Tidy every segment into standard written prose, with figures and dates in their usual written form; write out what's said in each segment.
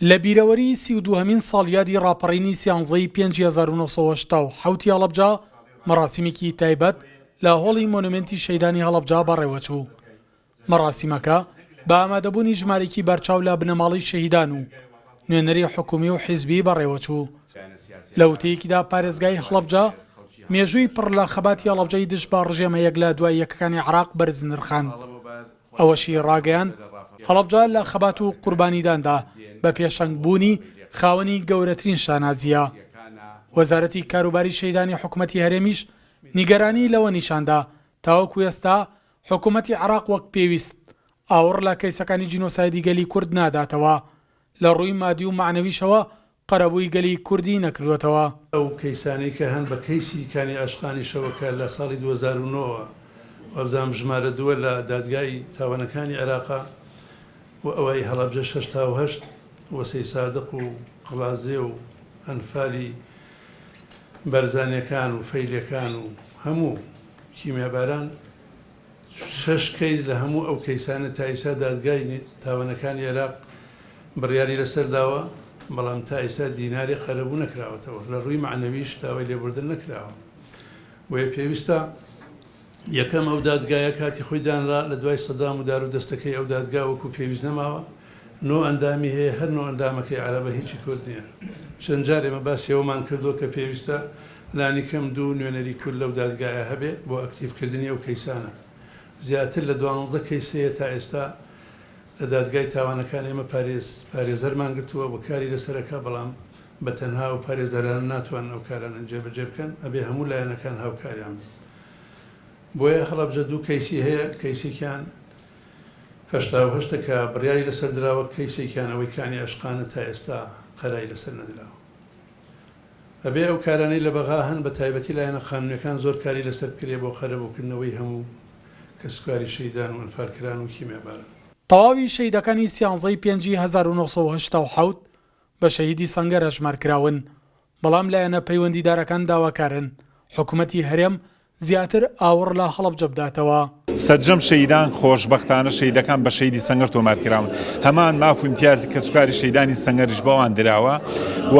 لە بیرەوەریی 32هەمین ساڵیادی ڕاپەڕینی سیانزەی پێنجی 1987 ی هەڵەبجە مەڕاسیمێکی تایبەت لە هۆڵی مۆنومێنتی شەهیدانی هەڵەبجە بەڕێوەچوو. مەڕاسیمەکە بە ئامادەبوونی ژمارێکی بەرچاو لە بنەماڵەی شەهیدان و نوێنەری حکومی و حیزبی بەڕێوەچوو. لە وتەیەکیدا پارێزگای هەڵەبجە مێژووی پڕ لە خەباتی هەڵەبجەی دژ بە ڕژێمە یەک لە دوای یەکەکانی عێراق بەرز نرخاند. ئەوەشی ڕاگەیاند، هەڵەبجە لە خەبات و قوربانیداندا بە پێشەنگ بوونی خاوەنی گەورەترین شانازییە. وەزارەتی کاروباری شەهیدانی حکومەتی هەرێمیش نیگەرانی لەوە نیشاندا تاوەکو ئێستا حکومەتی عێراق وەک پێویست ئاوڕ لە کەیسەکانی جینۆسایدی گەلی کورد ناداتەوە، لە ڕووی مادی و مەعنەویشەوە قەرەبووی گەلی کوردی نەکردووەتەوە. ئەو کەیسانەی کە هەن بە کەیسی کانی عاشقانیشەوە کە لە ساڵی 2009 ەوە وابزانم ژمارە دووە لە دادگای تاوانەکانی عێراقا و ئەوەی هەڵەبجەش 88 و سەیسادق و قەڵازێ و ئەنفالی بەرزانیەکان و فەیلیەکان و هەموو کیمیاباران شەش کەیس لە هەموو ئەو کەیسانە تا ئیستا دادگای تاوانەکانی عێراق بڕیاری لەسەر داوە، بەڵام تا ئیستا دینارێک قەرەبوو نەکراوەتەوە، لە ڕووی مەعنەویش داوای لێبوردن نەکراوە. بۆیە پێویستە یەکەم ئەو دادگایە کاتی خۆی دانرا، لە دوای سەدام و دارو دەستەکەی ئەو دادگا وەکو پێویست نەماوە، نۆ ئەندامی هەیە، هەر نۆ ئەندامەکەی عەرەبە هیچی کورد نییە. چەند جار ئێمە باسی ئەوەمان کردووە کە پێویستە لانیکەم دوو نوێنەری کورد لەو دادگایە هەبێ بۆ ئەکتیڤ کردنی ئەو کەیسانە. زیاتر لە دوانزدە کەیس هەیە تا ئێستا لە دادگای تاوانەکان ئێمە پارێز پارێزەرمان گرتووە و کاری لەسەر ئەکا بەڵام بە تەنها ئەو پارێزەرانە ناتوانن ئەو کارانە جێبەجێ بکەن ئەبێ هەموو لایەنەکان هاوکاریان بن. بۆیە هەڵەبجە دوو کەیسی هەیە کەیسێکیان 88 ە کە بڕیاری لەسەر دراوە کەیسێکیان ئەوەی کانی عەشقانە تا ئێستا قەرای لەسەر نەدراوە. ئەبێ ئەو کارانەی لە بەغا هەن بە تایبەتی لایەنە قانونیەکان زۆر کاری لەسەر بکرێ بۆ قەرەبووکردنەوەی هەموو کەسوکاری شەهیدان و ئەنفالکران و کیمیاباران. تەواوی شەهیدەکانی سیانزەی پێنجی 1987 بە شەهیدی سەنگەر ئەژمار کراون، بەڵام لایەنە پەیوەندیدارەکان داواکارن حکومەتی هەرێم زیاتر ئاوڕ لە هەڵەبجە بداتەوە. سەرجەم شەهیدان خۆشبەختانە شەهیدەکان بە شەهیدی سەنگەر تۆمار کراون، هەمان ماف و ئیمتیازی کەسوکاری شەهیدانی سەنگەریش بەوان دراوە و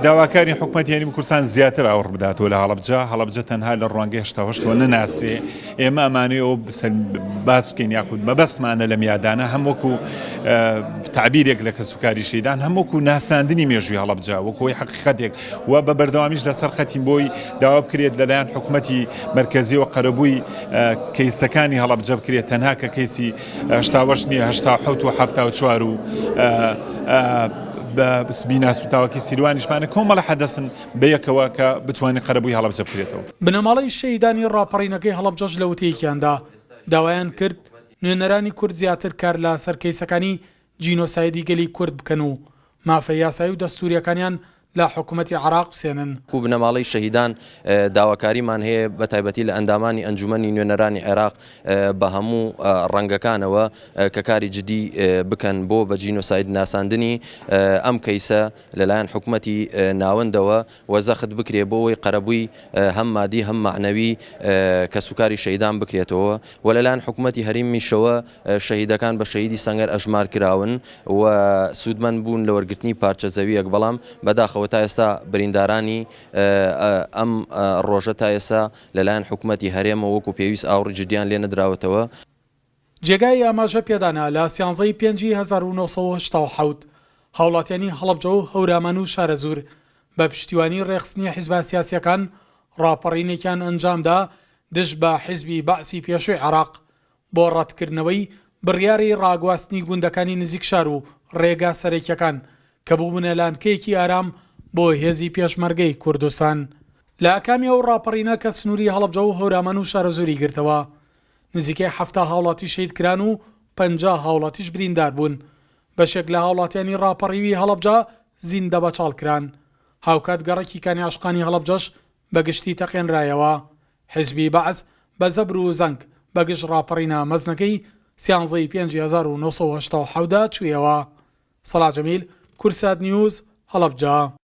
داواکارین حکومەتی هەرێمی کوردستان زیاتر ئاوڕ بداتەوە لە هەڵەبجە، هەڵەبجە تەنها لە ڕوانگەی 88ەوە نەناسرێ، ئێمە ئەمانەوێ ئەوە باس بکەین یاخود مەبەستمانە لەم یادانە هەم وەکو تەعبیرێک لە کەسوکاری شەهیدان هەم وەکو ناساندنی مێژووی هەڵەبجە وەکو ئەوەی حەقیقەتێک و بە بەردەوامیش لەسەر خەتین بۆی داوا بکرێت لەلایەن حکومەتی مەرکەزیەوە قەرەبووی کەیسەکانی هەڵەبجە بکرێت تەنها کە کەیسی هەشتاوەش نییە 87 و 74 و بینا سوتاوەکەی سیروانیشمانە کۆمەڵە حەدەسن بەیەکەوە کە بتوانین قەرەبووی هەڵەبجە بکرێتەوە. بنەماڵەی شەهیدانی ڕاپەڕینەکەی هەڵەبجەش لە وتەیەکیاندا داوایان کرد نوێنەرانی کورد زیاتر کار لە سەر کەیسەکانی جینۆسایدی گەلی کورد بکەن و مافە یاسایی و دەستوورییەکانیان لە حکومەتی عێراق بسێنن. وەکو بنەماڵەی شەهیدان داواکاریمان هەیە بە تایبەتی لە ئەندامانی ئەنجومەنی نوێنەرانی عێراق بە هەموو ڕەنگەکانەوە کە کاری جدی بکەن بۆ بە جینۆساید ناساندنی ئەم کەیسە لەلایەن حکومەتی ناوەندەوە و زەخت بکرێ بۆ ئەوەی قەرەبووی هەم مادی هەم مەعنەوی کەسوکاری شەهیدان بکرێتەوە و لەلایەن حکومەتی هەریمیشەوە شەهیدەکان بە شەهیدی سەنگەر ئەژمار کراون و سوودمەند بوون لە وەرگرتنی پارچە زەوییەک، بەڵام بەداخەوە تا ئێستا بریندارانی ئەم ڕۆژە تا ئێستا لەلایەن حکومەتی هەرێمەوە وەکو پێویست ئاوڕی جدیان لێ نەدراوەتەوە. جێگای ئاماژە پێدانە لە سیانزەی پێنجی 1987 هاوڵاتیانی هەڵەبجە و هەورامان و شارەزوور بە پشتیوانی ڕێکخستنی حیزبە سیاسیەکان ڕاپەڕینێکیان ئەنجامدا دژ بە حیزبی بەعسی پێشووی عێراق بۆ ڕەتکردنەوەی بڕیاری ڕاگواستنی گوندەکانی نزیک شار و ڕێگا سەرەکیەکان کە بووبنە لانکەیەکی ئارام بۆ هێزی پێشمەرگەی کوردستان. لە ئاکامی ئەو ڕاپەڕینە کە سنووری هەڵەبجە و هەورامان و شارەزووری گرتەوە، نزیکەی 70 هاوڵاتی شەهید کران و 50 هاوڵاتیش بریندار بوون. بەشێک لە هاوڵاتیانی ڕاپەڕیوی هەڵەبجە زیندەبەچاڵ کران. هاوکات گەڕەکی کانی عاشقانی هەڵەبجەش بە گشتی تەقێنرایەوە. حیزبی بەعس بە زەبر و زەنگ بە گژ ڕاپەڕینە مەزنەکەی سیانزە ی پێنجی 1987 دا چوویەوە. سەڵاح جەمیل، کوردسات نیوز، هەڵەبجە.